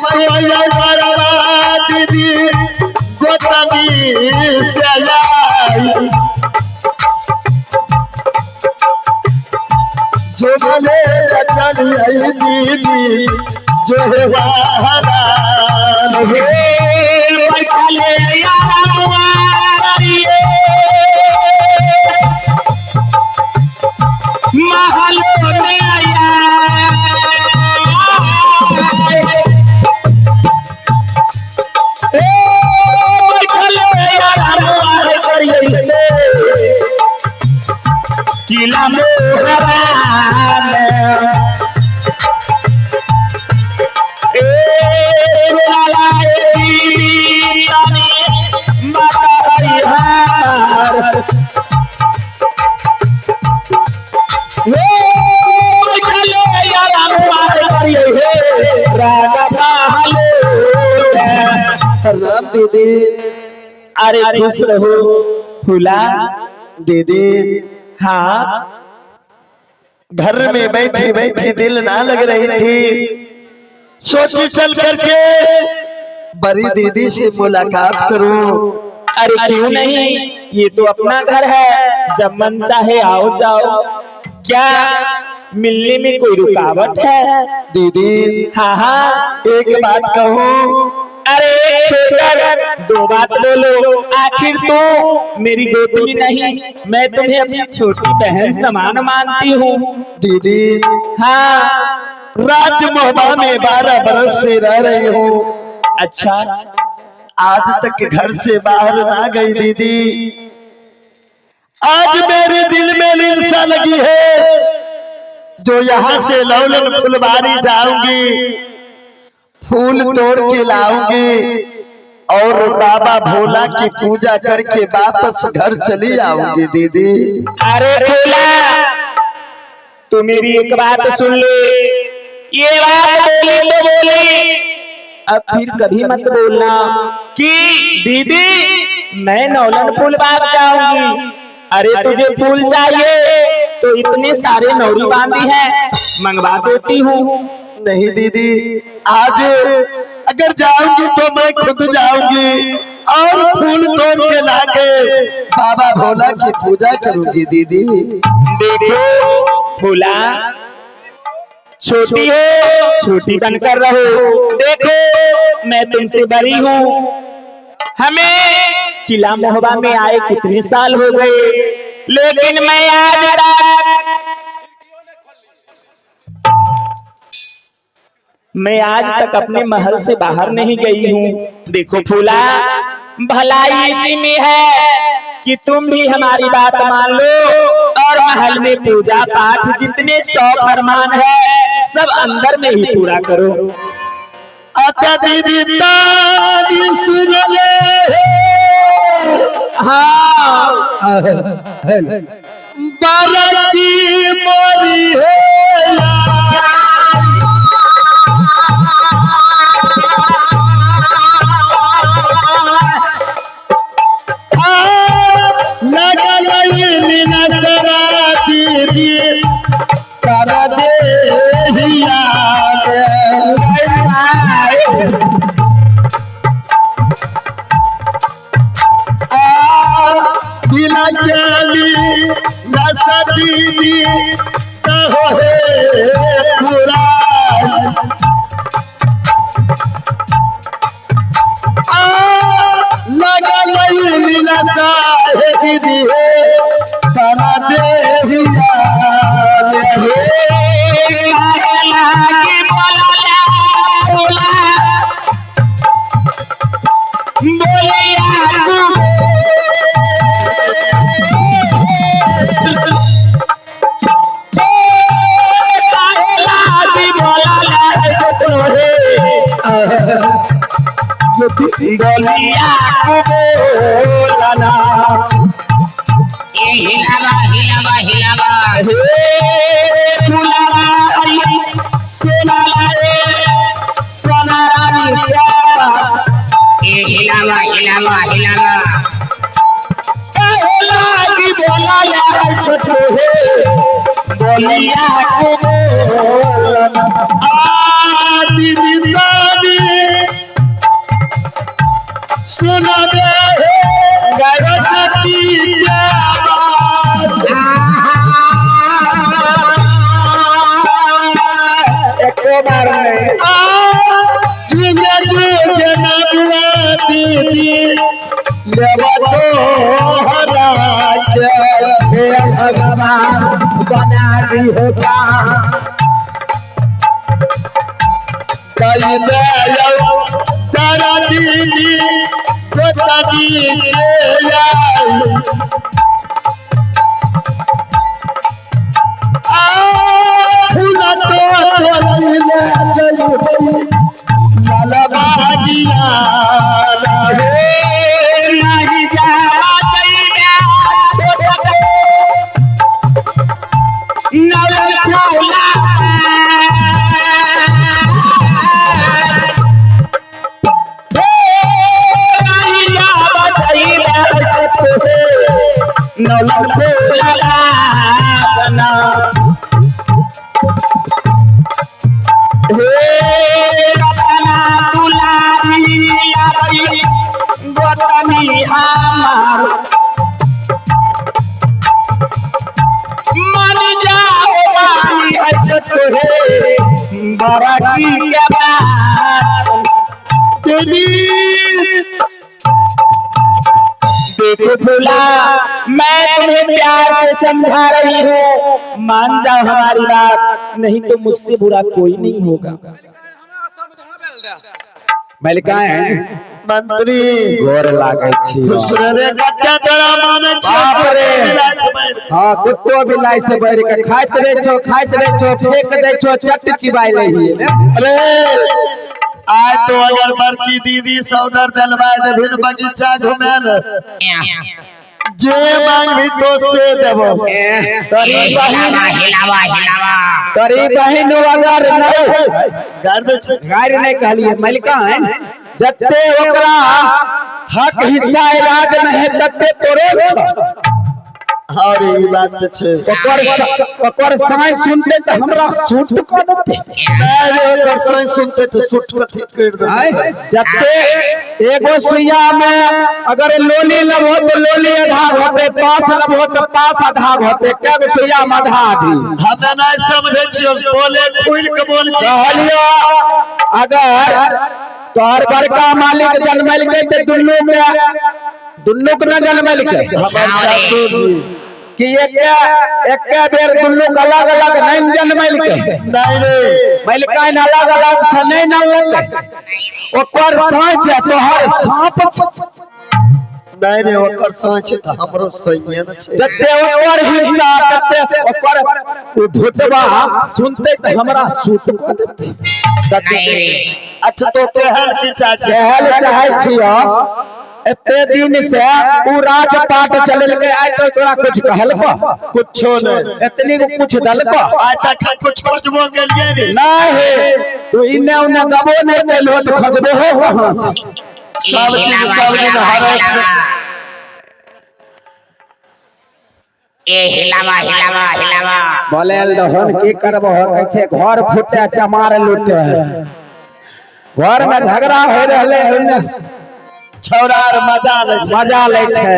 कोई बरवा दीदी गोतनी से आई। जो बोले चल आई दीदी जो हे बैठले यारवा करिए महलों में आया। बैठले यारवा करिए किला मोहरान। ए सुनालाए दीदी तानी माता हई हमार। हे बैठले यारवा करिए हे राजा महलो। राम दीदी। अरे खुश रहो फूला दीदी। हाँ, घर में बैठी बैठी दिल ना लग रही थी, सोची चल करके बड़ी दीदी से मुलाकात करूं। अरे क्यों नहीं, ये तो अपना घर है, जब मन चाहे आओ जाओ। क्या मिलने में कोई रुकावट है? दीदी हाँ हाँ। एक बात कहूं? अरे एक छोड़कर दो बात बोलो, आखिर तो मेरी गोतनी नहीं, मैं तुम्हें अपनी छोटी बहन समान मानती हूँ। दीदी हाँ। राजमोहबा में 12 बरस से रह रही हूँ। अच्छा। आज तक घर से बाहर ना गई दीदी। आज मेरे दिल में लिलसा लगी है, जो यहाँ से लौलन फुलवारी जाऊंगी, फूल तोड़ के लाऊंगी और बाबा भोला की पूजा करके वापस घर चली आऊंगी दीदी। अरे भोला, तू मेरी एक बात सुन ले, ये बात बोली तो बोली, अब फिर कभी मत बोलना कि दीदी मैं नौलन फूल बाग जाऊंगी। अरे तुझे फूल चाहिए तो इतने सारे नौरी बांधी हैं, मंगवा देती हूँ। नहीं दीदी, आज अगर जाऊंगी तो मैं खुद जाऊंगी और फूल तोड़ के लाके बाबा भोला की पूजा करूंगी दीदी। देखो फूला, छोटी हो छोटी बनकर रहो। देखो मैं तुमसे बड़ी हूँ, हमें किला मोहबा में आए कितने साल हो गए, लेकिन मैं आज तक अपने महल से बाहर नहीं गई हूँ। देखो फूला, भलाई इसी में है कि तुम भी हमारी बात मान लो और महल में पूजा पाठ जितने 100 फरमान है सब अंदर में ही पूरा करो। अच्छा दीदी तानी सुन ले। हाँ। बारह की मोरी है हिलावा हिलावा हिलावा। हिलावा हिलावा हिलावा। बोलिया को बोलना। दीदी तानी एको बार नहीं। जुगे जुगे नबुआ दीदी लेवा तो हरा के। हे भगवान बना दी होता तारा दीदी गोतनी के आई। आ फूल तो तोरी ले जइबै लाला बागिया। नहीं जावा जइबा छोटको नौलन फूला। नहीं जावा जइबा छोटको नौलन फूला बना। हे रतना दुलारी लाबई गोतनी हमार, मन जाओ मानी अचत हे बड़ा की के बात। दीदी देखो भोला, मैं तुम्हें प्यार से समझा रही हूँ, मान जाओ हमारी बात, नहीं तो मुझसे बुरा कोई नहीं होगा। मलिकाइन मंत्री गोर लागै छी। खुश रे गट्टा तोरा माने छी। बाप रे। हाँ, कुत्तो बिलाई से बढ़ के खाइत रहे छो, खाइत रहे छो, फेंक दै छो, चट चिबाई लै हियै ने। अरे आय तो अगर बड़की दीदी सौदर दिलवाए देबिन बगीचा घुमेल जे मांगबी तो से देबो। तोरी बहिन हिलावा हिलावा हिलावा। तोरी बहिन अगर नहीं गाड़ दे छी। गारि नहीं कहलिए मलिकाइन, जते ओकरा हक हिस्सा राज में है तते तोरे छौ। और ई बात तऽ छै। ओकर साँइ सुनते तऽ हमरा सूट कऽ देते। नहीं रे, ओकर साँइ सुनते तऽ सूट कथी कर आय, देते। जते एगो सुइया में अगर लोली लबो तो लोली आधा होते, पास लबो तो पास आधा होते, के सुइया में आधा आधी। हमे नहीं समझै छियो, बोले खुल के बोल के। कहलियो अगर तोहर बड़का मालिक जनमलकै ते दुनू के दुनू के न जनमलकै हमर सासुर जी कि एके एके बेर दुनू के अलग अलग नहीं जनमलकै। नहीं रे। मलिकाइन अलग अलग से नहीं नलकै, ओकर साँच है तोहर साँप छै। नहीं रे, ओकर साँइ छै तऽ हमरो सही ने छै। जते ओकर हिस्सा तते ओकर ओ भूतबा सुनते तऽ हमरा सूट कऽ देते। नहीं रे। अच्छा तो केहन की चाहै छी? कहल चाहै छियो एते दिन से उ राजपाट चलेलकै, आइ तक तोरा कुछ कहलको? कुछो नहीं। एतनी को कुछ दलको? आइ तक हम कुछ खोजबो गेलियै रे? नहीं, तू इन्ने उन्ने गबो नहीं कैलहो तो खोजबो हो कहाँ से? सब चीज सब दिन हरक। ए हिलावा हिलावा हिलावा। बोलेल दहन की करबो, कहै छै घर फूटे चमार लूटे, घर में झगड़ा हो रहले हन। छौड़ा आर मजा लै छै। मजा लै छै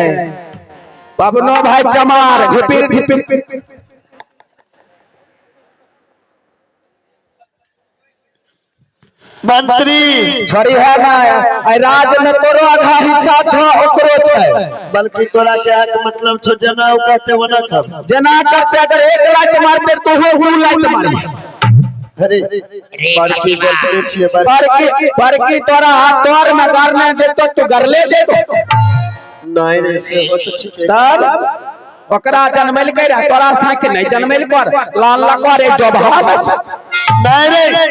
बबनो भाई चमार ढिपिर ढिपिर। मंत्री छोड़ी है ना, आई राज में तोरो आधा हिस्सा छो ओकरो छै। बल्कि तोरा के के मतलब छो जेना ओ कहते ओना कर। जेना करते, अगर एक लात मारते तो हो दू लात मारी। अरे रे बड़की कसीबा। बोलते छियै बड़की। बड़की बड़की तोरा हाथ तोर में गारने जेतो तू गरले जेबो। नहीं रे, से हो तो ठीक है। तब ओकरा जनमलकै रह तोरा साँख नहीं जनमल कर लाल लकर एक डोभा बस। नहीं रे,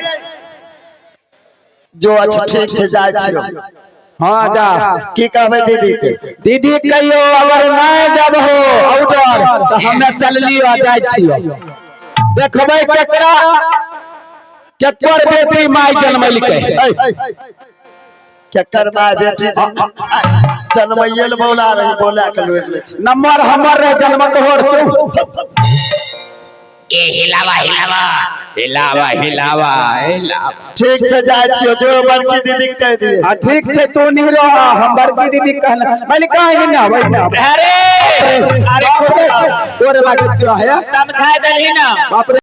जो अच्छा ठीक छै, जाइ छियो। हाँ जा। की कहबै दीदी के? दीदी कहियो अगर नहीं जब हो औडर तो हमे चललियो जाइ छियो, देखबै केकरा केकर बेटी माय जनमलकै। ऐ केकर माय बेटी जनमैये ले बोला रही बोला के लोरि लै छै। नंबर हमर रहे जन्मत होर तू। ए हिलावा हिलावा हिलावा हिलावा हिलावा। ठीक छै, जाइ छियो, जो बड़की दीदी के कहि दिए। आ ठीक छै, तू नहीं रह, हम बड़की दीदी कहना मलिका ही ना वही ना। अरे अरे तोरे लागै छियो है समझा दलही ना। बाप रे।